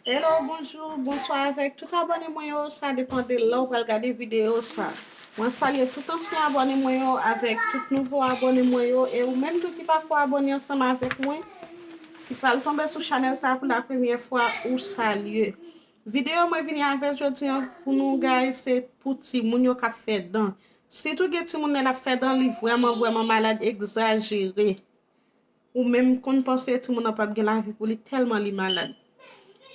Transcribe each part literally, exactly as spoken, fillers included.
Hello, bonjou, bonswa avèk tout abòne mwen yo, sa depann de lè w pral gade videyo sa. Mwen salye tout ansyen abòne mwen yo avèk tout nouvo abòne mwen yo, e ou menm tou ki pako abòne ansanm avèk mwen, ki pral tonbe sou chanèl sa pou la premyè fwa, ou salye. Videyo mwen vini avèk jodi an pou nou, guys, se pou timoun yo k ap fè dan. Sitou gen timoun lè l ap fè dan, li vrèman, vrèman malad, egzajere. Ou menm konn panse timoun nan p ap gen lavi pou li tèlman li malad.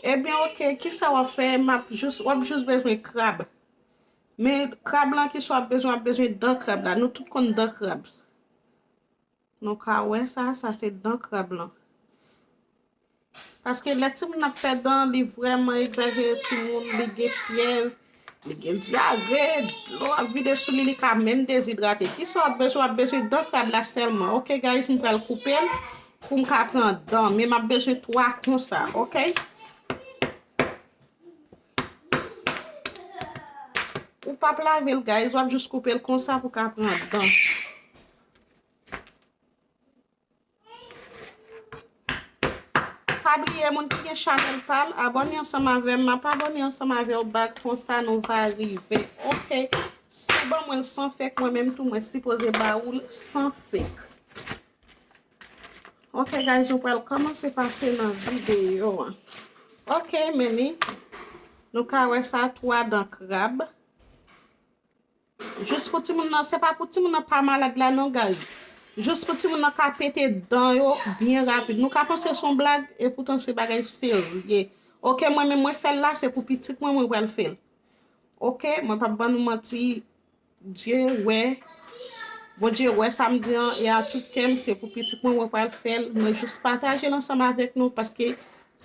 Ebyen, oke, kisa w ap fè? M ap jis, w ap jis bezwen krab. Men krab lan, kisa w ap bezwen? W ap bezwen dan krab la. Nou tout konn dan krab. Nou ka wè sa, sa se dan krab lan. Paske lè timoun ap fè dan, li vrèman egzajere timoun, li gen fyèv, li gen dyare, dlo ap vide sou li, li ka menm dezidrate. Kisa w ap bezwen? W ap bezwen dan krab la sèlman. Oke, guys, m pral koupe l pou m ka pran dan. Men m ap bezwen twa konsa, oke? Ou p ap lave l, guys, w ap jis koupe l konsa pou w ka pran dan. Pa bliye, moun ki gen chanèl pa l, abòne ansanm avè m. M ap abòne ansanm avè w bak, konsa nou va rive. Oke. Si w ban mwen l san fek, mwen menm tou, mwen sipoze ba ou l san fek. Oke, guys, nou pral kòmanse pase nan videyo an. Oke, men li. Nou ka wè sa, twa dan krab. Jis pou timoun nan, se pa pou timoun nan pa malad la non, guys. Jis pou timoun nan ka pete dan yo byen rapid. Nou ka panse se yon blag, epoutan se bagay serye. Oke, mwen menm mwen fè l la, se pou pitit mwen, mwen pral fè l. Oke, mwen p ap ban nou manti, Dye wè. Bondye wè sa m di an, e a tout kè m, se pou pitit mwen, mwen pral fè l. Mwen jis pataje l ansanm avèk nou, paske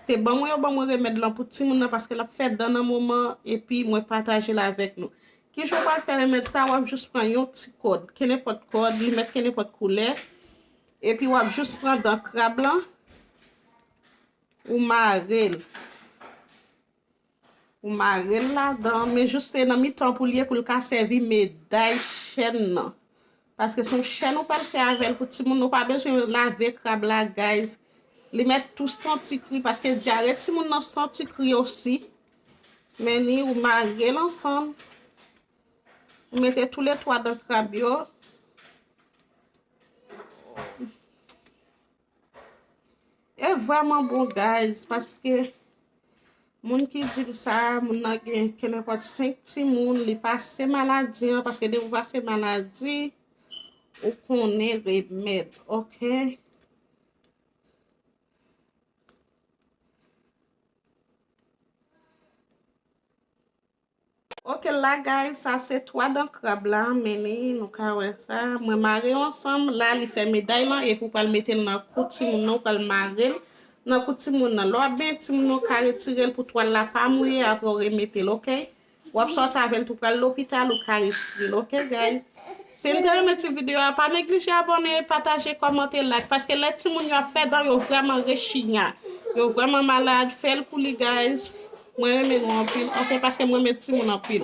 se ban mwen yo ban mwen remèd lan pou timoun nan, paske l ap fè dan nan moman, epi mwen pataje l avèk nou. Kijan w pral fè remèd sa? W ap jis pran yon ti kòd, kenenpòt kòd, li mèt kenenpòt koulè. Epi w ap jis pran dan krab lan, ou mare l. Ou mare l ladan, men jis se nan mitan pou l ye, pou l ka sèvi meday chèn nan. Paske se yon chèn ou pral fè avè l pou timoun nan, ou pa bezwen lave krab la, guys. Li mèt tou santi kri, paske dyare timoun nan santi kri osi. Men ni ou mare l ansanm. Ou mete toulètwa dan krab yo. E vrèman bon, guys, paske moun ki di m sa, moun nan gen kenenpòt senk timoun, li pase maladi an, paske depi ou pase maladi, ou konnen remèd, oke? Oke, la, guys, sa se twa dan krab la, men ni, nou ka wè sa. Mwen mare yo ansanm, la, li fè meday lan, epi w pral mete l nan kou timoun nan, ou pral mare l nan kou timoun nan. Lè w ap benyen timoun nan, ou ka retire l pou twal la pa mouye, apre w remete l, oke? W ap sòti avè l tou pral lopital, ou ka retire l, oke, guys? Si n te renmen ti videyo a, pa neglije abòne, pataje, kòmante, like, paske lè timoun yo ap fè dan, yo vrèman rechigna. Yo vrèman malad, fè l pou li, guys. Mwen renmen nou anpil, oke, paske mwen renmen timoun anpil.